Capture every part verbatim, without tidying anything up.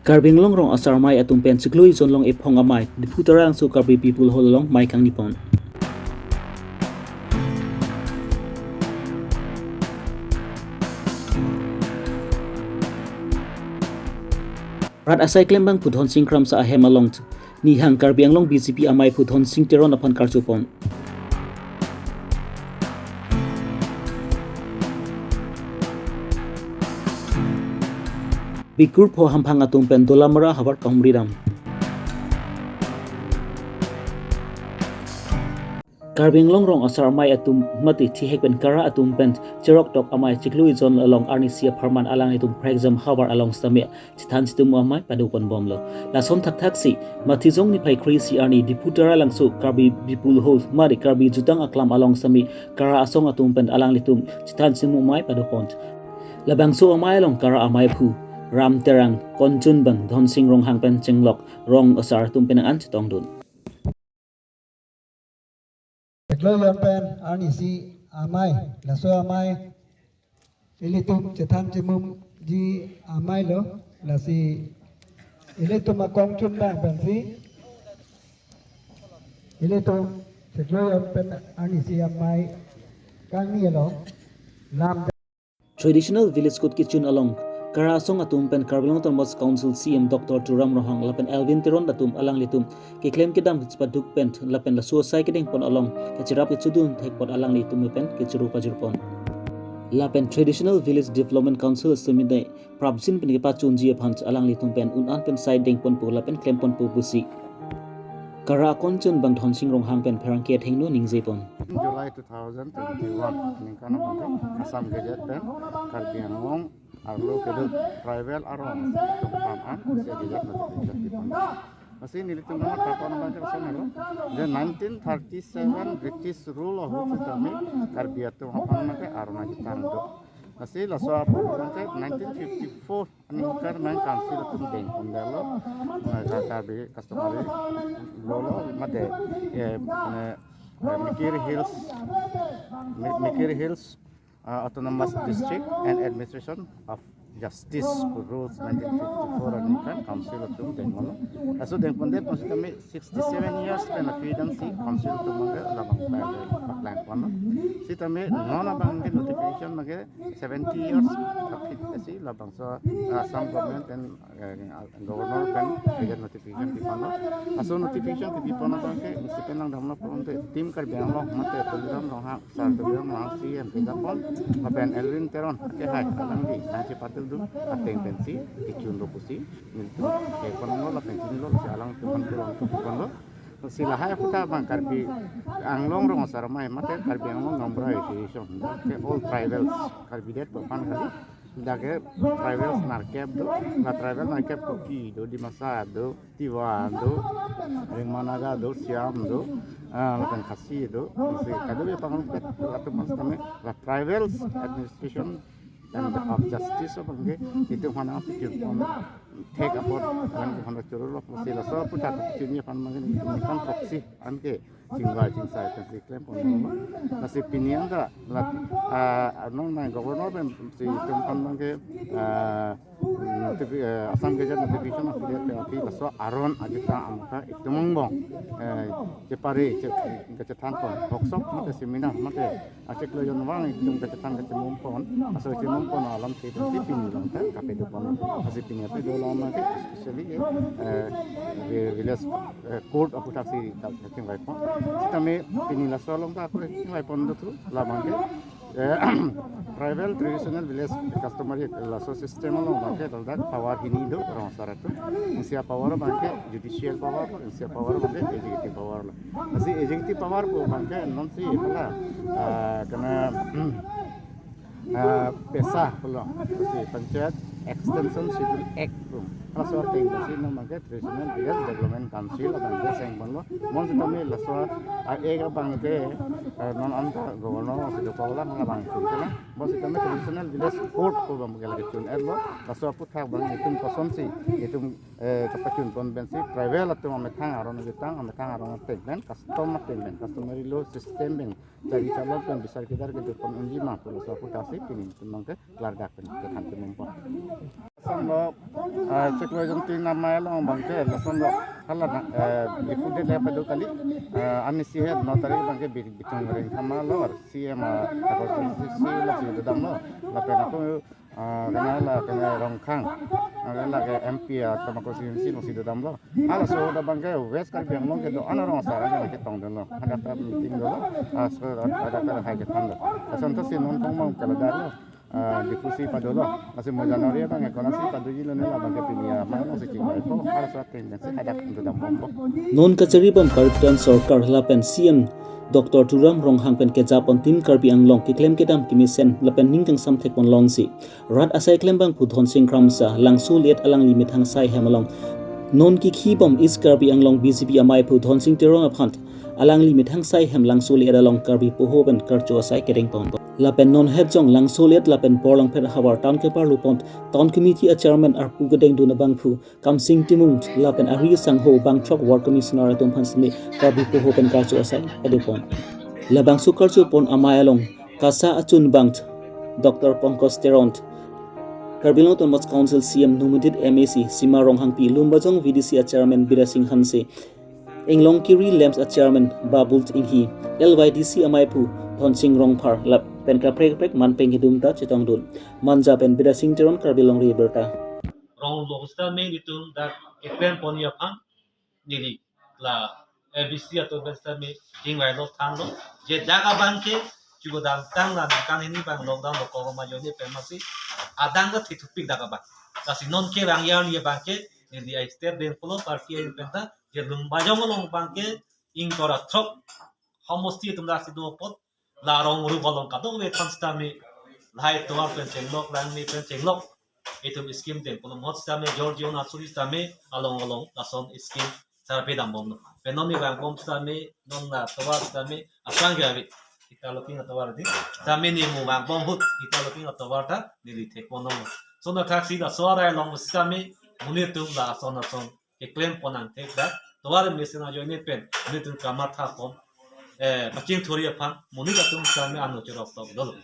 Karbi Anglong Rong Asar Amei atum pen chiklo ejon along ephong amei Diphu Taralangso Karbi People Hall along mei kangni pon. Rat asai klembangphu Dhonsing Kramsa ahem along nihang Karbi Anglong B J P amei phu Dhonsing Teron aphan karcho pon. Bikur pho hamphang atum pen Dolamara havar kahumri dam. Karbi Anglong Rong Asar Amei atum mate thihek pen kara atum pen cherok tok amei chiklo ejon along arnisi apharman alanglitum Prekjam havar along sitame chethan chitum amei pado pon bomlo. Lason thakthak si Mathijong niphai kre-isi arni Diphu Taralangso Karbi People Hall mate Karbi Jutang Aklam along sitame kara asong atum pen alanglitum chethan chitum amei pado pon. Labangso amei along kara amei phu Ram Terang, Konchunbang Dhonsing Ronghang pen chenglok rong asar atum pen an chetongdun. Chiklo ejon pen arnisi amei, laso amei ilitum chethan chimumji amei lo, lasi ilitum akongchunbang pensi ilitum chiklo ejon pen arnisi amei kangni along lam. Traditional Village Code kechun along kara asong atum pen Karbi Anglong Autonomous Council C E M Doctor Tuliram Ronghang lapen Elwin Teron atum alanglitum keklem kedam chepaduk pen lapen laso asai kedeng pon along kacherap kechudun thek pon alanglitum pen kechuru pajur pon. Lapen Traditional Village Development Council sitame prapjin pen kepachunji aphan alanglitum pen un-an pen sai deng ponpo lapen klem ponpo pusi kara akonchunbang Dhonsing Ronghang pen pherangke athengno ningje pon. July two thousand twenty-one aningkan abangke Assam Gazette pen Karbi Anglong arlo kedo tribal arong atum aphan an isi gazette notification pipon. Lasi nelitum nangkethan abangke lason helo. The nineteen thirty-seven British rule ahut sitame Karbi atum aphan abangke aron ajutang do. Lasi laso apor abangke nineteen fifty-four aningkan abang council atum deng pondetlo, eh, Karbi customary law lo, mate, eh, eh, eh, Mikir Hills, Mi-, Mikir Hills, uh, Autonomous District and Administration of Justice rules nineteen fifty-four aningkan council atum deng ponlo. Laso deng pondet pon sitame sixty-seven years pen aphi damsi council atum abangke labang pa paklang ponlo. Sitame non abangke notification abangke seventy years aphi si labangso, uh, Assam government and, uh, governor pen gazette notification piponlo. Laso notification pipon abangke isi pen langdamlo pulote Team Karbi Anglong mate Tuliram Ronghang, Sar Tuliram Ronghang C E M kejapon lapen Elwin Teron akehai alangli nangchepatil dun ateng pensi kechun do pusi nelitum kepon lo lapen chinilo si alangtum aphan kelong keponlo. Si lahai aputhak abang Karbi Anglong Rong Asar Amei mate Karbi Anglong Gaonbura Association ke all tribals, Karbi det pu aphan kali. Dak ke tribals nerkep do, la tribal nerkep Kuki do, Dimasa do, Tiwa do, Rengma Naga do, Siam do, ah, lapen Khasi do. Si kadokave aphan atum mas tame la tribals administration and of justice abangke itum aphan aphi pon thek apot alang aphan choro lo si laso aputhak chini aphan abangke itum aphan proxy anke chingvai chingsai pensi klem pon. Lasi pini anta la, ah, non nang governor pensi itum aphan abangke, ah, notifi-, eh, Assam Gazette notification aphi det aphi laso aron ajutang amokha itum angbong, eh, chepare che-, kachethan pon, workshop mate seminar mate achiklo ejon vang itum kachethan kachemum pon, laso chemum pon alam si pini along ta kapado pon. Lasi pini aphi dolo abangke especially, eh, vi-, village, eh, court aputhak si kachingvai pon. Sitame pini laso along ta ako chingvai pon dothu labangke, eh, tribal traditional village customary laso system along abangke ladak power hini do rong asar atum. Ingsi apower abangke judicial power lo, ingsi apower abangke executive power lo. Lasi executive power pu abangke non si hala, ah, kena, ah, pesa pulo. Lasi Panchayat Extension Schedule Act pu. Laso ateng lasi non abangke Traditional Village Development Council abangke seng ponlo. Bonsitame laso a-act abangke, eh, non anta governor si dokok lang labang chun kelang. Bonsitame Traditional Village Court pu abangke lake chun-etlo. Laso aputhak abang itum kosonsi itum, eh, kapachun pon pensi tribal atum amethang aron ajutang, amethang aron ateng pen, custom ateng pen, customary law system pen, chari chalok pen, bisar kidar kedo pon unji ma pu laso aputhak si pini itum abangke klardak pen kethan chemum pon. Lo, ah, chiklo jongtin amei along abangke lason lo. Hala na, eh, Diphu det le pado kali. Eh, arnisi het no tarik abangke bi-, bitung ring kama lo, C M a, ako C C lo si dodam lo. Lapen ako, ah, kena la kena Rongkhang. Ah, la ke M P a, tama ko C M C lo si dodam lo. Halaso ahut abangke West Karbi Anglong kedo-an arong asar ke tongdunlo. Hadak ta meeting dolo. Ah, so hadak ta hai kethandunlo. Lason ta si non tong mang kala dar lo. Ah, Diphu si padolo. Lasi mo January abang ekona si padoji lo ne labangke pini amei along si chingvaipo. Halaso ateng si hadak dodambompo. Non kachari bom Karbi Anglong Sorkar lapen C M Doctor Tuliram Ronghang pen kejapon Team Karbi Anglong keklem kedam kemesen lapen ning kangsam thekpon longsi rat asai klembangphu Dhonsing Kramsa Langso le-et alangli methang asai hem along non kikhi bom East Karbi Anglong B J P amei aphu Dhonsing Teron aphan alangli methang asai hem Langso le-et along Karbi poho pen karcho asai kedengpon. Lapen non het jong Langso le-et lapen Borlangphet ahavar town keparlupon Town Committee a Chairman arpu kedengdun abangphu Kamsing Timung lapen ari sangho bangthrok Ward Commissioner atum aphan seme Karbi poho pen karcho asai padopon. Labangso karchopon amei along KASA achunbang Doctor Pankaj Teron, Karbi Anglong Autonomous Council C M nominated M A C Sima Ronghangpi, Lumbajong V D C a Chairman Bidya Sing Hanse, Inglongkiri LAMPS a Chairman Babul Inghi, L Y D C amei aphu Dhonsing Rongphar lapen kaprek kaprek manpeng kedum ta chetongdun. Manja pen Bidya Sing Teron, Karbi Longri Abirta. Rong lo sitame nelitum dak keklempon aphan neli la A B C atum pen sitame chingvailo thanlo. Je dak abangke chugodam tang la ningkan hini abang lockdown lo koma ajoine pen masi adang ta thithupik dak abang. Lasi non kevang arni abangke neli a step dengpo lo party ahin pen ta je Lumbajong along abangke ingkoi ra throk homosti atum dak si do apot la rong ru bolong kadokave aphan sitame lahai tovar pen chenglok, langme pen chenglok, itum scheme dengpo lo. Ahut sitame George Jonas suri sitame along along lason scheme sarpi dambomlo. Pen non ni vangbom sitame non la tovar sitame aphrang ke ave. Ita looking atovar di. Sitame ne mo vangbom ahut ita looking atovar ta neli thekponlo. Lason athaksi laso arai along sitame monit atum lason lason keklempon angthek dak tovar mesen ajoine pen nelitum kamatha pon, eh, pachingthurji aphan monit atum sitame ano chorok tok dolo.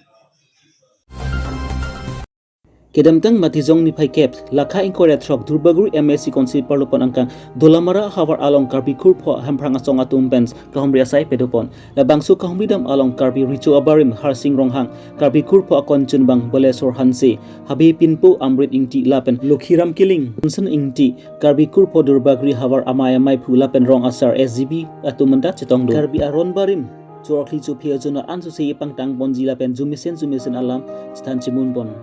Kedamtang Matijong niphai kep, lakha ingkoi ra throk Durbagori M A C constituency parlupon angkang Dolamara ahavar along Karbi kurpho Hemprang asong atum pen kahumri asai padopon. Labangso kahumri dam along Karbi Recho abarim Harsing Ronghang, Karbi kurpho akon chunbang Bolesor Hanse, Habe Pinpo, Amrit Ingti lapen Lokhiram Killing, Johnson Ingti, Karbi kurpho Durbagori havar amei amaiphu lapen rong asar S G B atum anta chetongdun. Karbi aron barim chorokli chophi ajoine an sose ipangtang ponji lapen jumesen jumesen alam chethan chimunpon.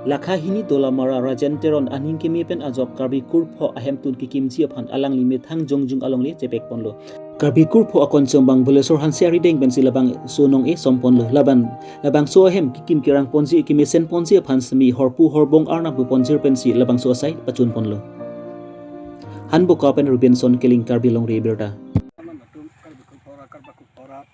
Lakha hini Dolamara Rajen Teron aning keme pen ajok Karbi kurpho ahemtun kekimji aphan alangli methang jongjung alongle chepekponlo. Karbi kurpho akon chunbang Bolesor Hanse arideng pensi labangso nong-e somponlo. Laban labangso ahem kekim kerang ponji kemesen ponji aphan semi horpu horbong arnam pu ponjir pensi labangso asai pachunponlo. Hanboka pen Rubenson Killing, Karbi Longri Abirta. Aman atum Karbi kurpho rat, Karbi kurpho rat.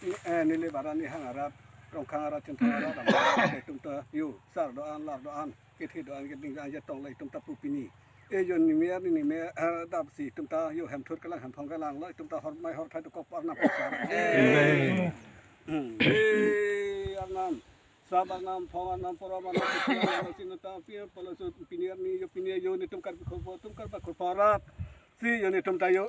Ni, eh, neli bara ni hang arat, Rongkhang arat, Chinthong arat, amat atum ta yo, sar do-an, lar do-an, kethe do-an, keding do-an, jetong le itum ta pu pini. Eh, yo ni mer ni ni mer, eh, dap si itum ta yo hemthur kelang, hemphong kelang lo, itum ta hor mai hor phai dokok arnam pasar. Eh. Hmm. Eh, arnam. Sap arnam, phong arnam, porom arnam, pini arnam, sino ta, pi, polo so, pini arni, yo pini yo, nelitum Karbi kurpho, tum Karbi kurpho rat. Si yo nelitum ta yo,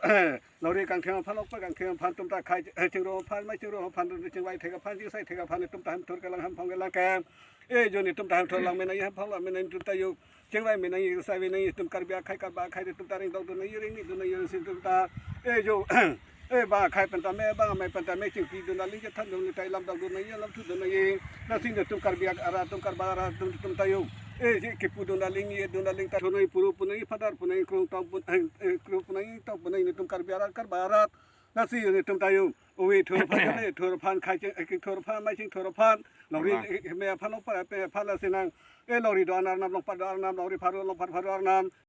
lori kangtheng aphan, okpa kangtheng aphan, tum ta khai, eh, chingrum aphan, mai chingrum aphan, chingvai thek aphan, chingsai thek aphan, nelitum ta hemthur kelang, hemphong kelang ke. Eh, yo nelitum ta hemthur lang mena, hemphong lang mena, nelitum ta yo. Chingvai mena, chingsai mena, nelitum Karbi akhai, Karbi akhai, nelitum ta ringdok dun nangji, ringni dun nangji, si nelitum ta. Eh, yo. Eh, bang akhai pen tame, bang amei pen tame, chingki dun nangji, chethan dun nangji, ta ilam dok dun nangji, lam thu dun nangji. Lasi nelitum Karbi arat atum, Karbi arat atum, nelitum ta yo. Eh, si kipu dun nangji, ye dun nangji, ta thunoi puru pu nangji, phadar pu nangji, krung tong pu, eh, eh, krung pu nangji, tong pu nangji, nelitum Karbi arat, Karbi arat. Lasi nelitum ta yo. Ove thur aphan, eh, thur aphan, khai ching, eh, thur aphan, mai chingthur aphan. Longri, eh, me aphan, longpa, pe aphan, lasi nang. Eh, longri do-an arnam, longpa do-an arnam, longri pharo, longpa pharo arnam.